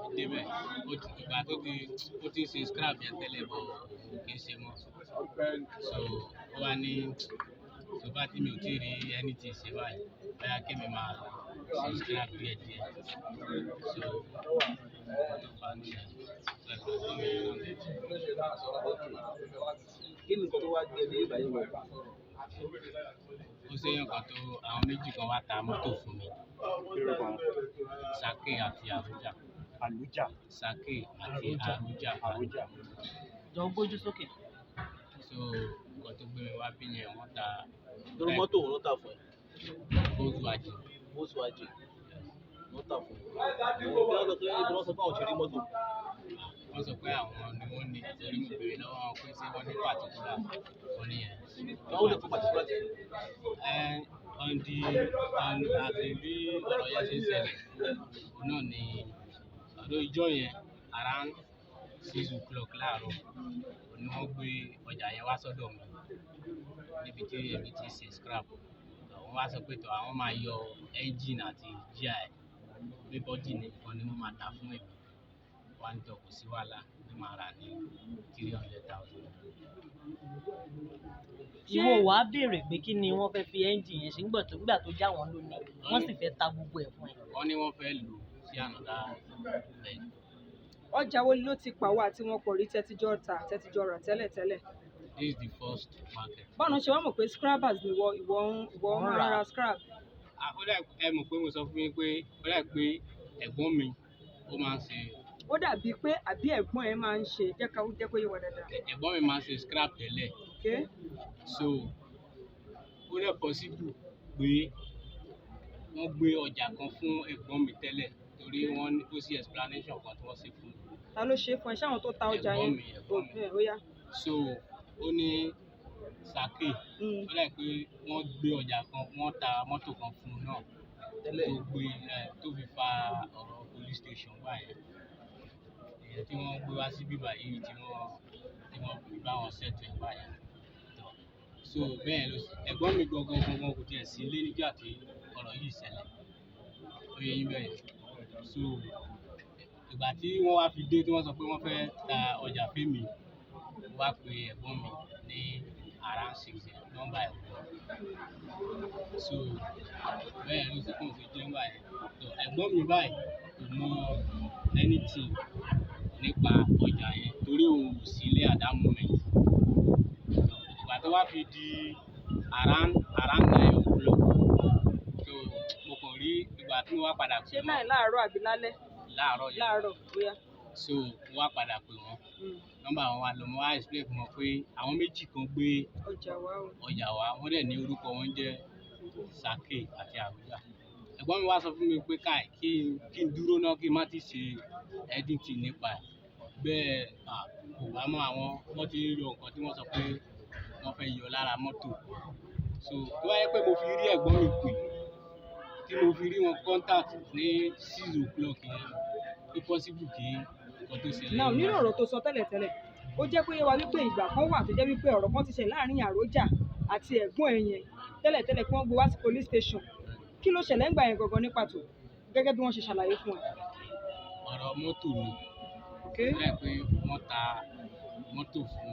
fi débẹ̀, ìgbà tó ti ó ti ń ṣe scrap yẹn tẹ́lẹ̀ bọ̀, òun kì í ṣe mọ́. So ó wá ní so bá tí mi ò tí ì rí anything ṣe báyìí, bóyá kí èmi máa ṣe scrap díẹ̀ díẹ̀. So nǹkan tó fà á nìyẹn. So ìgbà tí mi around it. Kí ni nǹkan tó wá gbé ẹ dé ìbáyìí wọ̀? Ó ṣèyàn kan tó àwọn méjì kan wá ta mọ́tò fún mi. Kí lorúkọ wọn? Sake àti Abuja. Àlùjá. Sake àti Abuja. Àròjà. Jọ gbójú sókè. So nǹkan tó gbé mi wá bí yẹn, wọ́n ta Lórí mọ́tò òun ló tà fún ẹ. Volkswagen. Volkswagen ló tà fún ẹ. Kí wọ́n sọ pé ibi wọ́n sọ pé àwọn ṣe rí mọ́tò. Wọ́n sọ pé àwọn ni wọ́n ní, torí mo béèrè lọ́wọ́ wọn pé ṣé wọ́n ní particular, wọ́n ní yẹn. Báwo lè fún particular tiẹ̀? Ẹ on the on àti bí ọ̀rọ̀ yẹn ṣe ń ṣẹlẹ̀, òun náà ni ọ̀dọ̀ ìjọ yẹn around 6 o'clock láàárọ̀, òun ni wọ́n gbé ọjà yẹn wá sọ́dọ̀ mi níbi tí èmi ti ṣe scrap. Wọ́n wá sọ pé tọ́ àwọn máa yọ engine àti gear ẹ̀, pé body nìkan ni wọ́n máa ta fún èmi. Wọ́n á ní tọ́ kò sí wàhálà, ní màá rà ní 300,000. Ìwọ wàá béèrè pé kí ni wọ́n fẹ́ fi ẹ́ńjìn yẹn ṣe nígbà tó já wọn lónìí, wọ́n sì fẹ́ ta gbogbo ẹ̀ fún ẹ. Wọ́n ní wọ́n fẹ́ lò ó sí another leg. Ọjà wo ló ti pàwọ́ àti wọn pọ̀ rí tẹ́tíjọ́ ta tẹ́tíjọ́ rà tẹ́lẹ̀tẹ́lẹ̀? This is the first market. Báwo ni ṣe wá mọ̀ pé scrappers ni ìwọ ìwọ ń ìwọ Wọ́n máa rà. ń ra scrap? Ah, ó dà, ẹ mọ̀ pé mo sọ fún yín pé ó dà pé ẹ̀gbọ́n mi ó máa ń ṣe. Ó dàbí pé àbí ẹ̀gbọ́n ẹ máa ń ṣe, jẹ́ ká jẹ́ kó yé wa dáadáa. Ẹ̀gbọ́n mi máa ń ṣe scrap tẹ́lẹ̀. Okay. So ó dẹ̀ possible pé wọ́n gbé ọjà kan fún ẹ̀gbọ́n mi tẹ́lẹ̀, torí wọ́n ní ó sí explanation kan tí wọ́n ṣe fún mi. Ta ló ṣe é fún ẹ? Ṣé àwọn tó ta ọjà Ẹ̀gbọ́n yẹn? mi, ẹ̀gbọ́n mi. Okay, ó yá. So ó ní Sake, ó dà pé wọ́n gbé ọjà kan, wọ́n ta mọ́tò kan fún un náà Tẹ́lẹ̀. tó gbé ẹ tó fi fa ọ̀rọ̀ police station wá yẹn, ìyẹn tí wọ́n gbé wá sí bíbá yìí tí wọ́n fi bá wọn settle ẹ̀ báyẹn tọ́. So bẹ́ẹ̀ ló ẹ̀gbọ́n mi gangan gangan kò tiẹ̀ sí ilé nígbà tí ọ̀rọ̀ yìí ṣẹlẹ̀. Ó yé yín bẹ́ẹ̀? So ìgbà tí wọ́n wá fi dé tí wọ́n sọ pé wọ́n fẹ́ ta ọjà fémi, mo wá pe ẹ̀gbọ́n mi ní around 6 yẹn, nọ́mbà ẹ̀ kọ́. So bẹ́ẹ̀ ló sì kàn sí jẹ́ ńgbà yẹn. So ẹ̀gbọ́n mi báyìí kò mọ anything nípa ọjà yẹn torí òun ò sí ilé at that moment. So ìgbà tó wá fi di around 9 o'clock, so mo kàn rí ìgbà tí mo wá padà pè Ṣé wọ́n. 9 láàárọ̀ àbí lálẹ́? Láàárọ̀ yẹn. Láàárọ̀, ó yá. So mo wá padà pè wọ́n, nọ́mbà wọn wá lọ. Mo wá explain fún wọn pé àwọn méjì kan gbé ọjà wa o. Ọjà wa, wọ́n dẹ̀ ní orúkọ wọn jẹ́ Sake àti Abuja. Ẹ̀gbọ́n mi wá sọ fún mi pé káì kí n dúró náà, kí n má ti ṣe anything nípa ẹ̀ bẹ́ẹ̀. Kò bá mọ́ àwọn, wọ́n ti ń yọ nǹkan tí wọ́n sọ pé wọ́n fẹ́ yọ lára mọ́tò. So tó bá yẹ pé mo fi rí ẹ̀gbọ́n mi pè, tí mo fi rí wọn contact ní 6 o'clock yẹn, ó possible kí nǹkan tó ṣẹlẹ̀ Náà yìí nínú má ọ̀rọ̀ tó sọ tẹ́lẹ̀tẹ́lẹ̀, ó jẹ́ kó yé wa wípé ìgbà kan wà tó jẹ́ wípé ọ̀rọ̀ kan ti ṣẹlẹ̀ láàrin Àròjà àti ẹ̀gbọ́n ẹ̀ yẹn tẹ́lẹ̀tẹ́lẹ̀, kí wọ́n gbé wá sí police station. Kí ló ṣẹlẹ̀ ńgbà yẹn gangan ní pàtó, gẹ́gẹ́ bí wọ́n ṣe ṣàlàyé fún ẹ? Ọ̀rọ̀ mọ́tò ni. Okay. Ó dà pé wọ́n ta mọ́tò fún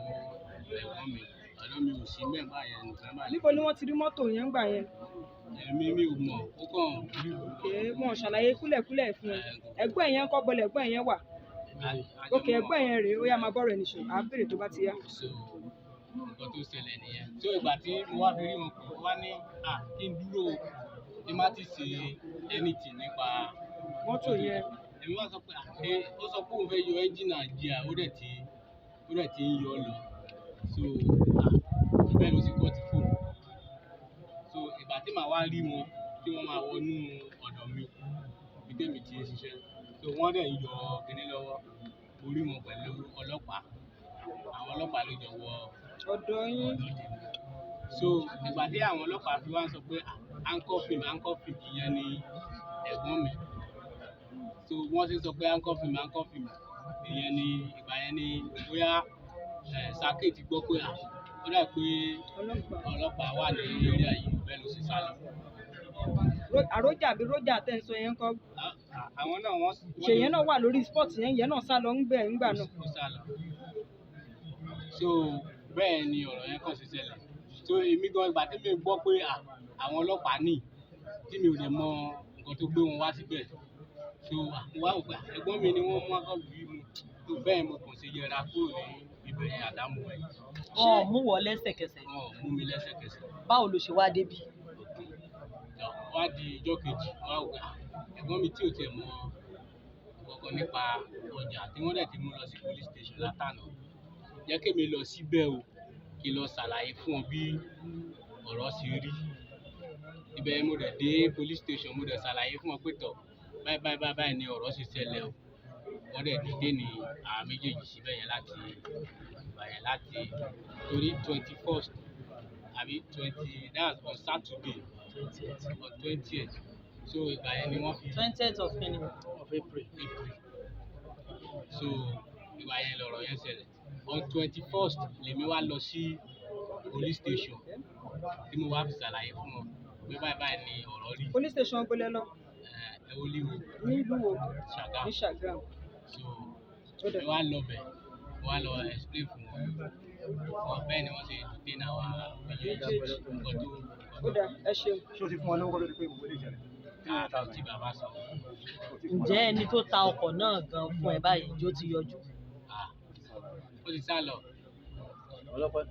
ẹ̀gbọ́n mi. Ọ̀dọ́ mi ò sí mẹ́gbà yẹn November. Níbo ni wọ́n ti rí mọ́tò yẹn ńgbà yẹn? Èmi mi ò mọ̀, ó kàn rí. Okay, wọn ò ṣàlàyé kúlẹ̀kúlẹ̀ fún ẹ. Ẹ̀gbọ́n ẹ̀ yẹn ń kọ́ bọlẹ̀? Ẹ̀gbọ́n ẹ̀ yẹn wà? Ok, ẹ̀gbọ́n ẹ̀ yẹn rèé. Ó yá, máa bọ́rọ̀ ẹ̀ nìṣó, à ń béèrè tó bá ti yá. So nǹkan tó ṣẹlẹ̀ nìyẹn. So ìgbà tí mo wá fi rí wọn pé wá ní à kí n dúró o, kí n má ti ṣe anything nípa mọ́tò yẹn. Èmi wá sọ pé ṣé ó sọ pé òun fẹ́ yọ ẹ́ńjìnì àjíà, ó dẹ̀ ti ń yọ lọ. So bẹ́ẹ̀ ló sì kọ́ ti fóònù. So ìgbà tí màá wá rí wọn tí wọ́n máa wọnú ọ̀dọ̀ mi ibi tẹ́mi ti ń ṣiṣẹ́, so wọ́n dẹ̀ ń yọ kinní lọ́wọ́. Mo rí wọn pẹ̀lú ọlọ́pàá, àwọn ọlọ́pàá ló jọ wọ ọ̀dọ̀ yín. Ọ̀dọ̀ tèmi. So ìgbà tí àwọn ọlọ́pàá fi wá sọ pé handcuff him, handcuff him, ìyẹn ni ẹ̀gbọ́n mi. So wọ́n sì sọ pé handcuff him, handcuff him, ìyẹn ni ìgbà yẹn ni bóyá Sake ti gbọ́ pé ó dà pé ọlọ́pàá. Ọlọ́pàá wà ní area yìí, bẹ́ẹ̀ ló ṣe sá lọ. Àròjà àbí Rójà tẹ́ ń sọ yẹn ńkọ́? Àwọn náà wọ́n Ṣèyẹn náà wà lórí spot yẹn, yẹn náà sá lọ ń bẹ̀ ńgbà náà. Ó sá lọ. So bẹ́ẹ̀ ni ọ̀rọ̀ yẹn kàn sí ṣẹlẹ̀. So èmi gan, ìgbà tí mi gbọ́ pé àwọn ọlọ́pàá ní, tí mi ò dẹ̀ mọ nǹkan tó gbé wọn wá síbẹ̀, so mo wá wò pé ẹ̀gbọ́n mi ni wọ́n mú akọ́lù yìí mu tó bẹ́ẹ̀, mo kàn ṣe yẹra kúrò ní ibẹ̀ yẹn àdámù ẹ̀. Wọn ò mú wọ lẹ́sẹ̀kẹsẹ̀? Wọn ò mú mi lẹ́sẹ̀kẹsẹ̀. Báwo ló ṣe wá débi? Tọ́, wá di ijọ́ kejì, wá wò pé ẹ̀gbọ́n mi tí ò tiẹ̀ mọ nǹkan nípa ọjà tí wọ́n dẹ̀ ti mú lọ sí police station látàná, jẹ́ kémi lọ síbẹ̀ o, kí n lọ ṣàlàyé fún ọ bí ọ̀rọ̀ ṣe rí. Ibẹ̀ mo dẹ̀ dé police station, mo dẹ̀ ṣàlàyé fún wọn pé tọ̀, báyìí báyìí báyìí báyìí ni ọ̀rọ̀ ṣe ṣẹlẹ̀ o. Wọ́n dẹ̀ dìde ní àwọn méjèèjì síbẹ̀ yẹn láti ìgbà yẹn, láti torí 21st àbí 20, that's on Saturday, on 20th. So ìgbà yẹn ni wọ́n fi 20th of kini? Of April. April. So ìgbà yẹn lọ̀rọ̀ yẹn ṣẹlẹ̀. On 21st lèmi wá lọ sí police station tí mo wá fi ṣàlàyé fún wọn pé báyìí báyìí ni ọ̀rọ̀ rí. Police station gbọ́lẹ̀ lọ? Ẹ Wọlé wo. Ní ìlú wo? Ṣàgámù. Ní Ṣàgámù. So Ó dẹ̀. èmi wá lọ bẹ̀, mo wá lọ explain fún wọn wọn bẹ́ẹ̀ ni wọ́n ṣe detain àwa méjèèjì, nǹkan tó Ó dà, ẹ ṣeun. Ṣé o ti fún wọn lówó kó tó di pé gbogbo ilé ìṣẹ̀lẹ̀? Káàdì tí bàbá sọ. Ǹjẹ́ ẹni tó ta ọkọ̀ náà gan fún ẹ báyìí, jó ti yọjú? Ah, ó ti sá lọ. Ọlọ́pàá.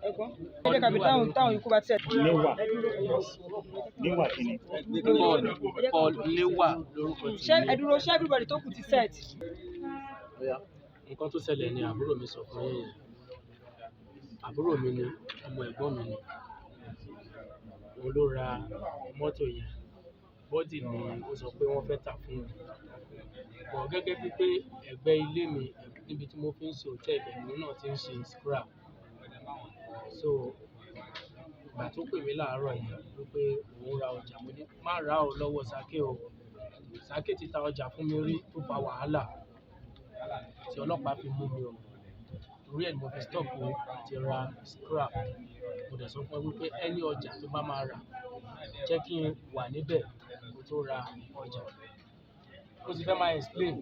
Ẹ̀gbọ́n, ẹ jẹ́ ká bi táwọn ikú bá tiẹ̀. Níwà níwà kí ni? Paul, Paul Lewa lórúkọ tí Ṣé ẹ dúró, ṣé everybody tó kù ti set? Ọ̀yá. Nǹkan tó ṣẹlẹ̀ ni àbúrò mi sọ fún yín yẹn. Àbúrò mi ni, ọmọ ẹ̀gbọ́n mi ni. Òun ló ra mọ́tò yẹn. Body ni ó sọ pé wọ́n fẹ́ tà fún òun. But gẹ́gẹ́ bí pé ẹ̀gbẹ́ ilé mi níbi tí mo fi ń ṣe hotel, ibẹ̀ ni òun náà ti ń ṣe scrap. So ìgbà tó pè mí láàárọ̀ yẹn wípé òun ra ọjà, mo ní má ra o lọ́wọ́ Sake o. Sake ti ta ọjà fún mi rí tó fa wàhálà tí ọlọ́pàá fi mú mi o. Torí ẹ ni mo fi stop àti ra scrap. Mo dẹ̀ sọ fún ẹ wípé any ọjà tó bá máa rà, jẹ́ kí n wà níbẹ̀ kó tó ra ọjà. Ó ti fẹ́ máa explain,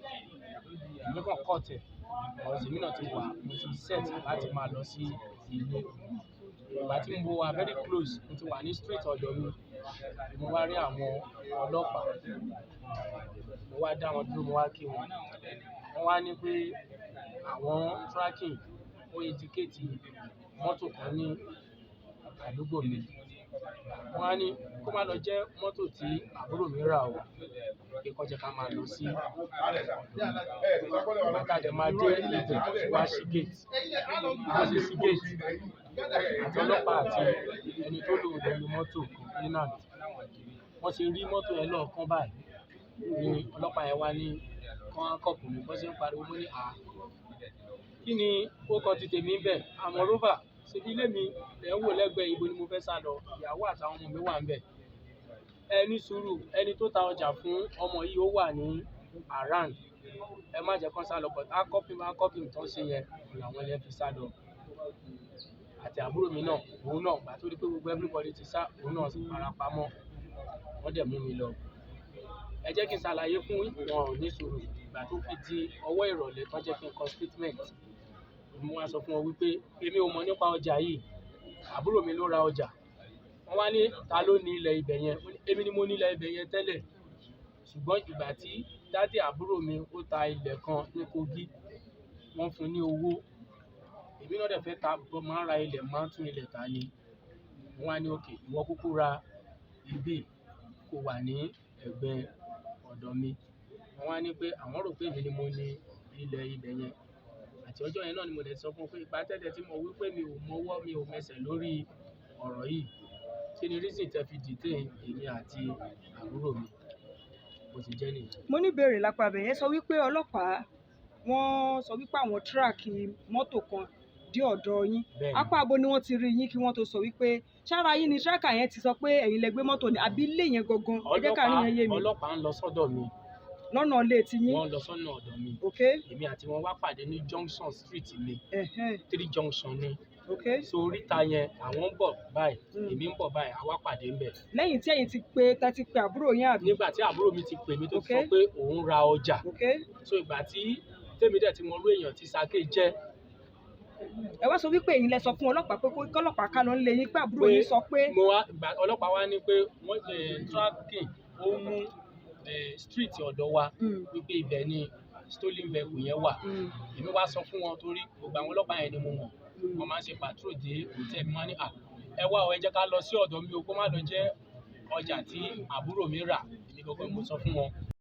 èmi kàn cut ẹ̀, because èmi náà ti wà, mo ti set láti máa lọ sí ilé. Ìgbà tí mo wà very close, mo ti wà ní street ọ̀dọ̀ mi, mo wá rí àwọn ọlọ́pàá. Mo wá dá wọn dúró, mo wá kí wọn. Wọ́n wá ní pé àwọn tracking ó indicate mọ́tò kan ní àdúgbò mi. Wọ́n wá ní kó má lọ jẹ́ mọ́tò tí àbúrò mi rà o, pé kó jẹ́ ká máa lọ sí ọ̀dọ̀ mi. Ìgbà tá a dẹ̀ máa dé ibẹ̀, wọ́n wá ṣí gate. Bí wọ́n ṣe ṣí gate, àti ọlọ́pàá àti ẹni tó lòun lórí mọ́tò, complainant, wọ́n ṣe rí mọ́tò yẹn lọ́ọ̀kan báyìí ni ọlọ́pàá yẹn wá ní kán handcuff mi. Bọ́n ṣe ń pariwo, mo ní à, kí ni ó kọ ti tèmi ń bẹ̀? Àmọ́ rover, ṣebí ilé mi lẹ̀ ń wò lẹ́gbẹ̀ẹ́, ibo ni mo fẹ́ sá lọ? Ìyàwó àtàwọn ọmọ mi wà níbẹ̀. Ẹ ní sùúrù, ẹni tó ta ọjà fún ọmọ yìí ó wà ní around. Ẹ má jẹ́ kó sá lọ, but handcuffing, handcuffing tó ń ṣe yẹn làwọn yẹn fi sá lọ. Àti àbúrò mi náà, òun náà, ìgbà tó rí pé gbogbo everybody ti sá, òun náà fara pamọ́. Wọ́n dẹ̀ mú mi lọ. Ẹ jẹ́ kí n ṣàlàyé fún wọn, ò ní sùúrù. Ìgbà tó fi di ọwọ́ ìrọ̀lẹ́ tán jẹ́ kí n kọ statement. Mo wá sọ fún wọn wípé èmi ò mọ̀ nípa ọjà yìí, àbúrò mi ló ra ọjà. Wọ́n wá ní ta ló ní ilẹ̀ ibẹ̀ yẹn? Mo ní èmi ni mo ní ilẹ̀ ibẹ̀ yẹn tẹ́lẹ̀. Ṣùgbọ́n ìgbà tí daddy àbúrò mi ó ta ilẹ̀ kan ní Kogi, wọ́n fún un ní owó. Èmi náà dẹ̀ fẹ́ ta, máa ń ra ilẹ̀, máa ń tún ilẹ̀ tà ni. Wọ́n wá ní okay, ìwọ kúkú ra ibí kó wà ní ẹ̀gbẹ́ ọ̀dọ̀ mi. Wọ́n wá ní pé àwọn rò pé èmi ni mo ní ilẹ̀ ibẹ̀ yẹn. Àti ọjọ́ yẹn náà ni mo dẹ̀ sọ fún wọn pé ìgbà tẹ́lẹ̀ tí mo wí pé mi ò mọ ọwọ́, mi ò mẹsẹ̀ lórí ọ̀rọ̀ yìí, kí ni reason tẹ fi detain èmi àti àbúrò mi? Bó ti jẹ́ nìyẹn. Mo ní ìbéèrè lápá abẹ yẹn. Sọ wípé ọlọ́pàá wọ́n sọ wípé àwọn track mọ́tò kan dé ọ̀dọ̀ yín. Bẹ́ẹ̀ni. Apá abo ni wọ́n ti rí yín kí wọ́n tó sọ wípé ṣára yín ni tracker yẹn ti sọ pé ẹ̀yin lẹ gbé mọ́tò ni, àbí ilé yẹn gangan? Ẹ jẹ́ ká rí yẹn yé mi. Ọlọ́pàá ń lọ sọ́dọ̀ mi. Lọ́nà ilé ti yín? Wọ́n ń lọ sọ́nà ọ̀dọ̀ mi. Ok. Èmi àti wọn wá pàdé ní junction street mi. Ẹ̀hẹ́n. Three junction ni. Ok. So oríta yẹn àwọn ń bọ̀ báyìí, èmi ń bọ̀ báyìí, àwa pàdé ń bẹ̀. Lẹ́yìn tí ẹ̀yin ti pe tẹ́ ti pe àbúrò yín àbí? Nígbà tí àbúrò mi ti pè mí tó ti sọ pé òun ra ọjà. So ìgbà tí tèmi dẹ̀ ti mọ irú èèyàn tí Sake jẹ́. Ẹ wá sọ wípé ẹ̀yin lẹ sọ fún ọlọ́pàá pé kọ́lọ́pàá ká lọ ń lé yín, pé àbúrò yín sọ pé. Mo wá ìgbà ọlọ́pàá wá ní pé wọ́n tracking ó mú street ọ̀dọ̀ wa wípé ibẹ̀ ni stolen vehicle yẹn wà. Èmi wá sọ fún wọn torí gbogbo àwọn ọlọ́pàá yẹn ni mo mọ̀. Wọ́n máa ń ṣe patrol dé hotel mi, wọ́n ní à ẹ wá o, ẹ jẹ́ ká lọ sí ọ̀dọ̀ mi o, kó má lọ jẹ́ ọjà tí àbúrò mi rà. Èmi gangan mo sọ fún wọn.